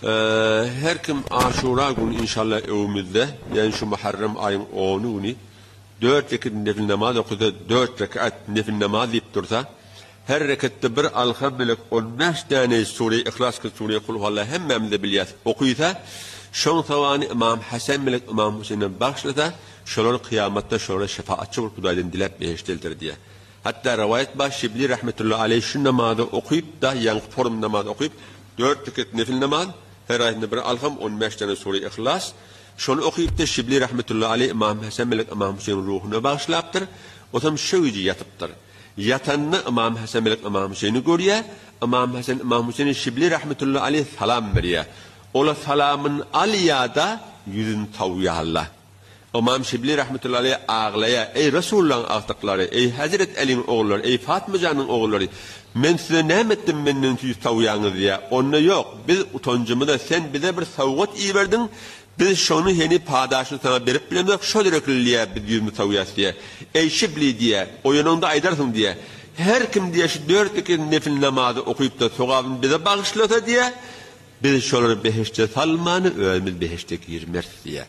Her kim Aşura güni inşallah öwümizde, ýagny şu Muharrem aýyň ony güni dört rekat nefil namaz okasa, dört rekat nefil namaz diýip dursa, her rekatda bir alham bilen on bäş däne sure Ihlas ki sure Kulhuallah hemmämiz-de bilýäs okysa, şoň sogany Ymam Hasan bilen Ymam Hüseýne bagyşlasa, şolar kyýamatda şolara şefaatçy bolup Hudaýdan diläp behişde elter diýýär. Hatda rowaýat bar, Şibli rahmetullahi aleýh şu namazy okyp-da, ýaňky forum namazy okyp, dört rekat nefil namaz, her aýasynda bir alham, on bäş däne sure Ihlas, şony okyp-da, Şibli rahmetullahi aleýh Ymam Hasan bilen Ymam Hüseýniň ruhuna bagyşlapdyr. Otam şo gije ýatypdyr. Ýatanda Ymam Hasan bilen Ymam Hüseýni görýär. Ymam Hasan Ymam Hüseýne Şibli rahmetullahi aleýh salam berýär. Ola salamyny alýar-da, ýüzüni sowýarlar. Ymam Şibli rahmetullahi aleýh aglaýar, Eý, Resulullahyň agtyklary, eý, Hezret Äliň ogullary, eý, Fatma janyň ogullary, men size näme etdim, menden tüýs sowýaňyz diýýär. Onda ýok, biz utanjymyza, sen bize bir sowgat iberdiň, biz şony heni padaşyny saňa berip bilemzok, şo derekli diýýär, biz ýüzümizi sowýas diýýär. Eý, Şibli diýýär, oýanaňda aýdarsyň diýýär. Her kim diýýär, şu dört rekat nefil namazy okyp-da, sogabyny bize bagyşlasa diýýär, biz şolary behişde salmany özümiz behişde girmeris diýýär.